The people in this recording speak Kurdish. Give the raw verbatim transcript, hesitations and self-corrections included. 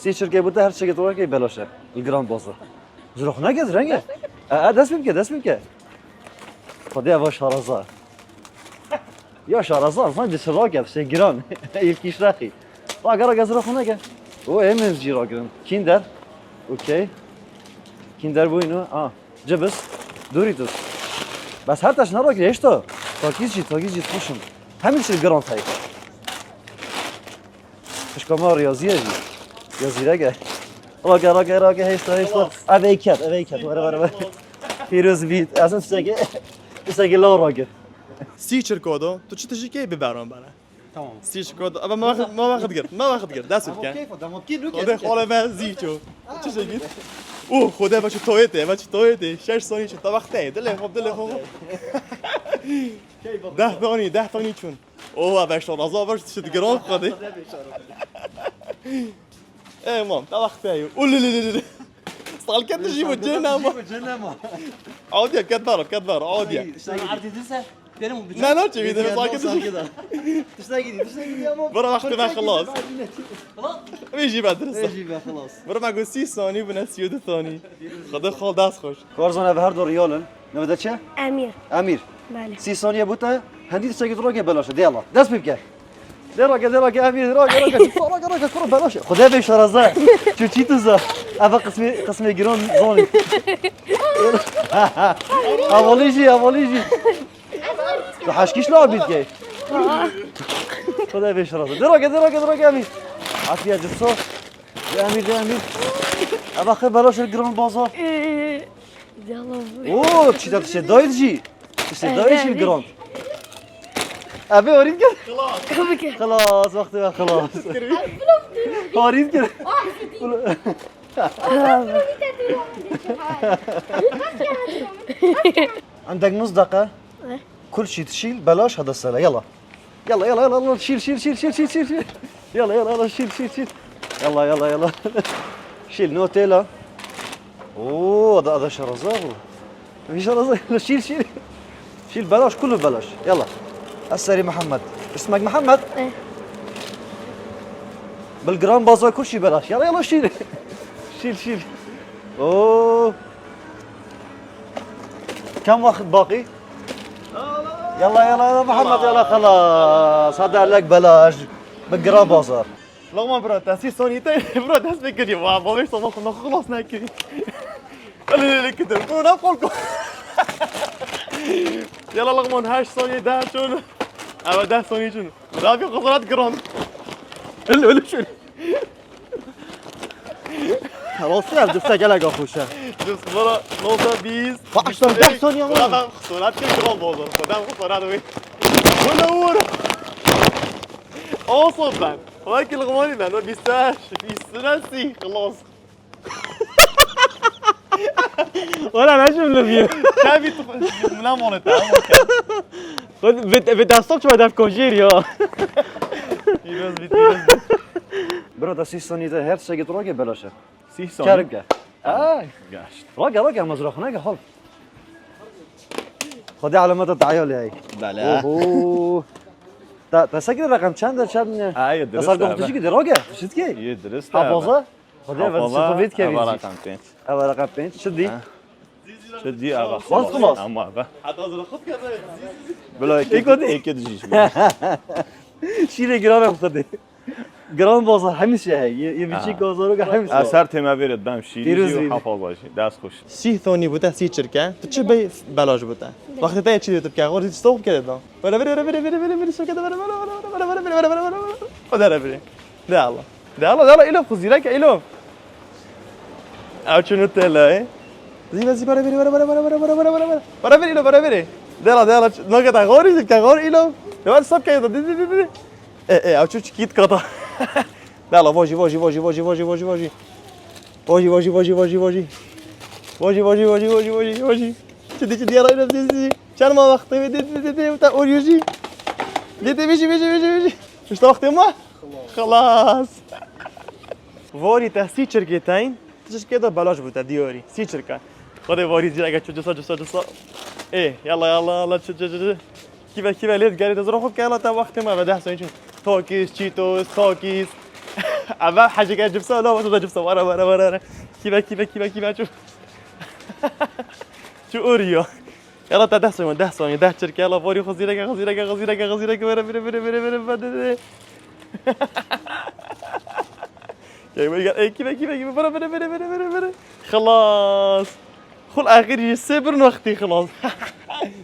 Sî çirkê bû te her çekê tu rakê belaş e. Li giran bazar. Ji rok neke, ji rengê. E, e, dest pê bike, dest pê bike. Xwedê eva şaraza. Ya şaraza, zan di çi rake, tiştê giran. Yekî şaxî. Rake, rake, ji rok neke. O, em ez jî rakirin. Kinder. Okey. Kinder Bueno. Ah. Cips, Doritos. Bes her teş nerakir heşta. Takîz jî, takîz jî xweş in. Hemî tişt giran tey. Xişka me riyaziye jî. Ya zîrege. Rake, rake, rake, heşta, heşta. Ev ey ket, ev ey ket. Were, were, were. Pîroz bît. Ez tiştekî, tiştekî law rakir. Sî çirko do, tu çi tijî kê biberon bere? Tamam. Sî çirko do. Ama me wexit, me wexit gir, me wexit gir. Dest Ama bike. Keyf o, demo ki Xwedê xole me zî ço. Çi şey gir? Uh, Xwedê me çi toyete, me çi toyete. Şeş sonî çi, te wextê, dilê xwe, dilê xwe. Deh tonî, deh tonî çûn. Oh, eve şoraza ver, çi digiran Xwedê. Ey mam, te wextê. Ululululu. Salke dijî bu cê nema. Cê nema. Awdiya, ket ber, ket ber, awdiya. Sen erdî dise, benim bu Ne, ne, çevi de, salke dijî. Tişta gidi, tişta gidi ama. Bira wextê me xilas. Vê jî be dirist. Vê jî be xilas. Bira me got sî sanî bûne sî û du sanî. Xwedê xal dest xweş. Karzan ev her du riyal in. Navê te çi? Emîr. Emîr. Belê. Sî saniye bû te, hendî tiştekî tu rake belaş e. Dê Allah. Dest pê bike. Dê rake, dê rake, Emîr, dê rake, rake. Rake, rake, kuro belaş e. Xwedê bê şaraze. Çu çî tu za. Eva qismê, qismê giran zanî. Avalî jî, avalî jî. Tu heşkîş la bît gey. Xwedê bê şaraze. Dê rake, dê rake, dê rake, Emîr. Afiye ciso. Dê Emîr, dê Emîr. Eva xê belaş e giran bazar. Ee, Yallah. Oo, çi de tiştê dayî jî. Tiştê dayî jî giran. Eve orîn kir. Xilas, wextê me xilas. Orîn kir. Endek nus deqe. Kul şî tişîl belaş hada sele. Yallah. Yalla, yalla, yalla, yalla, şîl, şîl, şîl. Yalla, yalla, yalla, şîl, şîl, şîl. Yalla, yalla, yalla. Şîl, no têla. Oo, ada, ada şaraza bu. Bir şaraza, şîl, şîl. Şîl belaş, kulu belaş. Yalla. Eseri Muhammed. İsmek Muhammed. Eh. Belgram baza kurşi belaş. Yalla, yalla, şîl. Şîl, şîl. Oo. Kam vakit baki? Yalla, yalla, yalla, Muhammed, yalla, xelas. Hadi elek belaş. Bi gira bazar. Lama bira, tesî sonî te, bira, dest pê kiriye. Wa, bavê soma xwe naxwe xilas nekiriye. Ele, ele, ele, kidir. Bira, ne kol ko. Yalla, lama heşt sonî, deh çûn. Eve deh sonî çûn. Bira, bir xesaret giran. Ele, ele, şöyle. Rastî ev cifte gelek xweş e. Cifte valla nokta bîst. Bak, işte, deh saniye var. Valla ben xesaret kir, kral bozar. Ben xesaret wê. Valla vur. Olsun ben. Valla ki lığmani ben. O bîst beş, bîst süresi. Xelas. Valla ne cümle bir. Tabii, ne monete. Vê, vê, vê destek çi def kojêr ya. Pîroz bî, pîroz bî. Bira, te sî sanî de her tiştekî tu rake belaş e. Sî sanî. Kerem ke. Ay. Gaşt. Rake, rake, ama zira xuneke hal. Xwedê alameta daya lê hey. Bele. Oho. Ta, ta sekre rakam çend e, çend ne? Ay, durust. Esar abi. Goftu ki de rake, şit ki? Ye, durust abi. Hafaza? Xwedê ve Hafaza, şit xwedê ke eva rakam pênc. Eva rakam pênc. Çi dî? Ha. Çi dî ava? Bas, bas. Ama be. Heta zira xut kebe. Bila eke, eke dijî. Şîrê giran e xwedê. Giran bazar hemî şey heye. Ye, ye biçî gazaro ke hemî şey. Ez her tême vêret bem şîrî jî û hafaza jî. Dest xweş. Sî thonî bû te, sî çirke. Tu çi bey belaş bû te? Wextê te çi dê tu bike? Xor stok bike de. Vere, vere, vere, vere, vere, vere, şirkete vere, vere, vere. De Allah. De Allah, de Allah, îlo xwe zîrek e, îlo. Ew çûn û têle, e? Zî ve zî, bare, bare, bare. Bare, bare, îlo, bare, bare. De Allah, de Allah, nake te xorî, te xorî, îlo. De var, sap keye, di, di, di, di. E, e, ew çû çikît kata. De Allah, vojî, vojî, vojî. Vojî, vojî, vojî, vojî. Vojî, vojî, vojî, vojî, vojî. Çi di, çi di, ara, îlo, zî, zî. Çerma wextê ve, di, di, di, di, te orî jî. Di, di, vejî, vejî, vejî, vejî. İşte wextê ma. Xelas. Vorî te sî çirkê teyn, tu çirkê de belaş bû te diyarî. Sî çirke. Xwedê vorî zîreke çû cusa, cusa, cusa. Ê, yalla, yalla, yalla, çi, çi, çi, çi. Kîve, kîve lê digerê de zira xwe kela te wextê me ve deh sene çû. Takîz, Cheetos, takîz. Eve heceke cipsa la, wata da cipsa. Wara, wara, wara, wara. Kîve, kîve, kîve, kîve, çû. Çû ûriyo. Yala te deh saniye, deh saniye, deh çirke, yala, vorî xwe zîreke, xwe zîreke, xwe zîreke, xwe zîreke, were, were, were. Gel, gel, gel, ey, kîve, kîve, kîve, were, were, were. Xilas. Xul axir jî sê bir wextî xilas.